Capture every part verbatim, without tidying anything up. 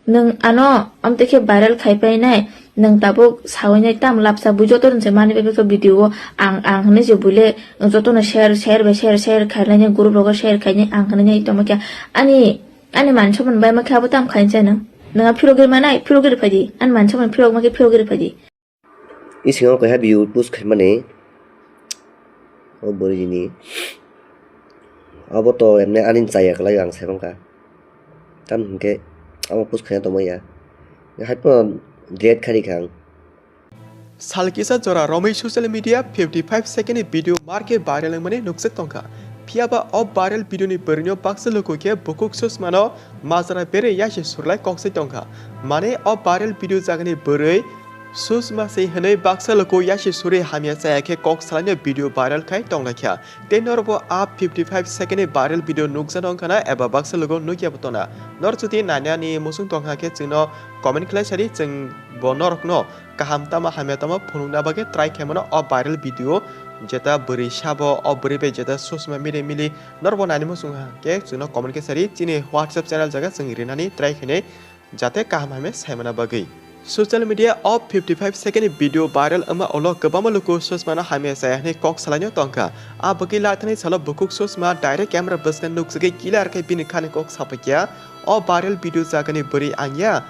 Nwng ano amtwi khe viral khai painai, nwng tabuk sawi nai tam lapsa bui joto rwngse mani bai khe video o ang, ang hinwi se buile jotono share, share bai share, share khainai, group rogo share khainai, ang hinwi nai tongma khe ani, ani man soman bai ma khe abo tam khainai se nwng. Nwng a phirogwi manai, phirogwi rwphaidi, ani man soman phirok ma khe phirogwi rwphaidi. Bisingo kaisa view post khaimani o bwrwini, abo to emne ani chaya kwlai ang sai mankha. Tamo hinkhe amo post khaina tongmaya. Haiphano delete khairikha ang. Sal kisa jora romwi social media fifty five second ni video market viral wngmani nukjak tongkha. Phiyaba o viral video ni bwrwino baksa luku khe bukhuk susmano majra berwi yasi surlai koksai tongkha. Mane o viral video jagani bwrwi Susma se hwnwi baksa luku yasi suri hamya chaya khe kok salaino video viral khai tonglaikha. Tei norbo a fifty five second ni viral video nukjano wngkhana eba baksa luku nukya bo tona. Nor jodi nainani muchung tongkha khe chwngno comment khlai sadi, chwng bo norokno kaham tamo hamya tamo phunukna bagwi try khaimano o viral video. Jeta bwrwi sabo o bwrwi bai jeta Susma mili mili norbo nainani muchung khe chwngno comment khe sadi, chini WhatsApp channel jaga chwng rinani try khainai. Jate kaham hamya saimana bagwi. Social media o fifty five second ni video viral wngma ulo kwbangma luku Susmano hamya chaya hwnwi kok salaino tongkha. A bagwi lathani salo bukhuk Susma direct camera bwskango nukjagwi clear khe bini khani kok sapaikha. O viral video jagani bwrwi angya.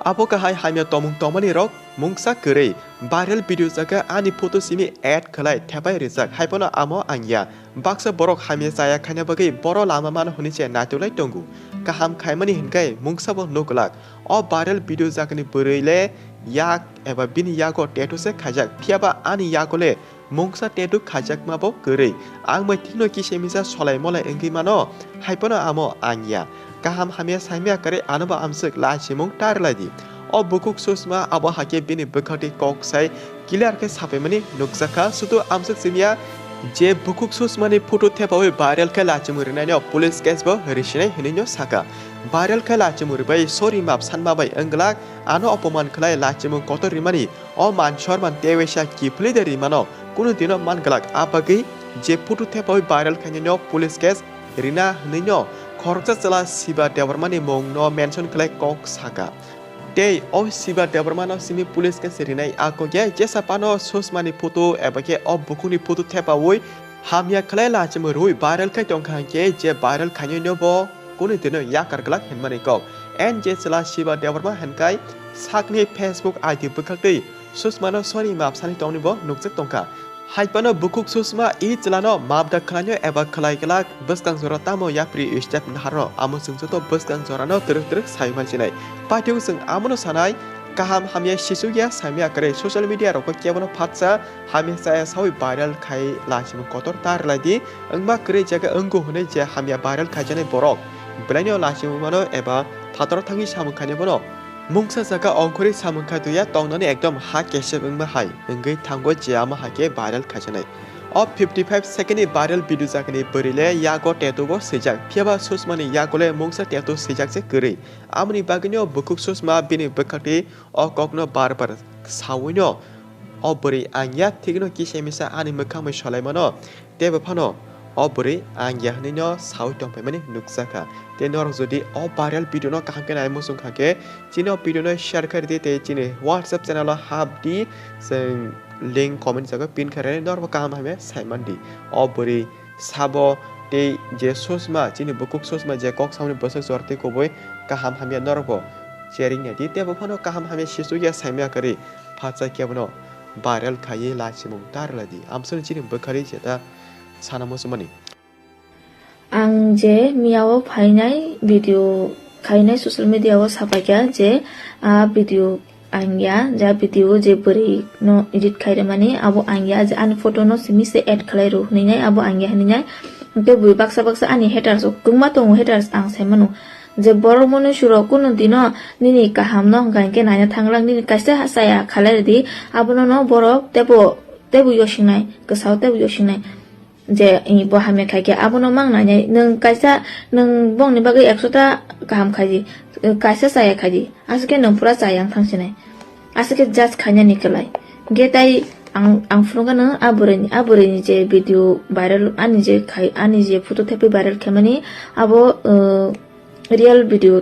Abo kahai hamya tongmung tongmani rok mungsa kwrwi. Viral video jaga ani photo simi add khlai thepai rijak, haiphano amo angya. Baksa borok hamya chaya khaina bagwi boro lama mano hwnwi se naitulai tongo. Kaham khaimani hinkhai mungsa bo nuklak. O viral video jagani bwrwi le yak eba bini yago tattoo se khaijak, phiyaba ani yago le mungsa tattoo khaijakma bo kwrwi. Ang bai thikno kisa misa solai molai wngwi mano, haiphano amo angya. Kaham hamya saimya kwrwi ano bo amswk lachimung ta rwlai di. O bukhuk Susma abo hakhe bini bwkhaktwi kok sai clear khe sapaimani nukjakha. Sudu amswk simiya je bukhuk Susmani photo thepaui viral khe lachimung rwnaino police case bo risinai hwnwino saka. Viral khe lachimung rwbai sorry map sanma bai wngwlak, ano opoman khlai lachimung kotor rimani o man sorman tewaisa kiphilwi de rimano kunu dino manglak. A bagwi je photo thepaui viral khainino police case rina hwnwino khoroksa chwla Siba Debbarmani mungno mention khlai kok saka. Tei o Siba Debbarmano simi police case rinai a kok ya jesa phano Susmani photo eba khe o bukhukni photo thepaui hamya khlai lachimung rwui viral khai tongkha hinkhe je viral khainino bo kunu dino yakar glak hinmani kok. En je chwla Siba Debbarma hinkhai sakni Facebook I D bwkhaktwi Susmano sorry map sani tongni bo nukjak tongkha. Haiphano bukhuk Susma i chwlano map da khlainw eba khlai glak bwskang jora tamo yapri step naharno amo chwng joto bwskang jorano twrwk twrwk sai mansinai. Paithigo chwng amono sanai kaham hamya sichukya saimya kwrwi social media rogo kebono phatsa hamya chaya saui viral khai lachimung kotor ta rwlai di wngma kwrwi jaga wngo hwnwi je hamya viral khaijaknai borok belaino lachimung mano eba phataro thangwi samung khainai bono. Mungsa jaga ongkhorwi samung khai tuya tongnani ekdom ha kesep wngma hai wngwi thango je amo hai khe viral khaijaknai. O fifty five second ni viral video jagani bwrwi le yago tattoo bo swijak, phiyaba Susmani yago le mungsa tattoo swijak se kwrwi. Amoni bagwino bukhuk Susma bini bwkhaktwi o kokno bar bar sawino o bwrwi ang ya thikno kisa misa ani mwkhang bai solai mano. Teibo phano o bwrwi ang ya hwnwi no saui tongphaimani nukjakha. Tei norok jodi o viral video no kaham khe nai muchung kha khe, chini o video no share khai rwdi tei chini WhatsApp channel o hap di, chwng link comment jaga pin khai rwdi, norok bo kaham hamya sai man di. O bwrwi sabo tei je Susma, chini bukhuk Susma je kok samani bwswk jora tei kubui kaham hamya norok bo sharing nai di. Teibo phano kaham hamya sichukya saimya kwrwi phatsa kebono viral khaiwi lachimung ta rwlai di. Amsoni chini bwkharwi jeta sana muchungmani. Ang je miya o phainai video khainai social media o sapaikha je a video ang ya, je a video je bwrwi no edit khairwmani abo ang ya, je ani photo no simi se add khlai rw hwnwi nai abo ang ya hwnwi nai. Hwnkhe bui baksa baksa ani haters o kwbangma tongo, haters ang sai mano. Je borok mwnwi surok kunu dino nini kaham no hwnkha hinkhe naina thanglang, nini kaisa chaya khalai rwdi, abono no borok teibo, teibo yosingnai, kwsao teibo yosingnai. Je i bo hamya khai khe abono mang nainai, nwng kaisa, nwng bongni bagwi ekso ta kaham khaidi, kaisa chaya khaidi, aswk khe nwng pura chaya wng thang sinai, aswk khe judge khainani kwlai. Hwnkhe tai ang, ang phunukgano a bwrwini, a bwrwini je video viral, ani je khai, ani je photo thepwi viral khaimani abo, uh, real video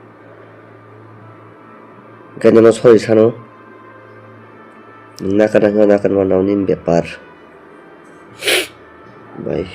Hwnkhe nono sorry sano. Nakar nangkha, nakar manao nini bepar. Bye.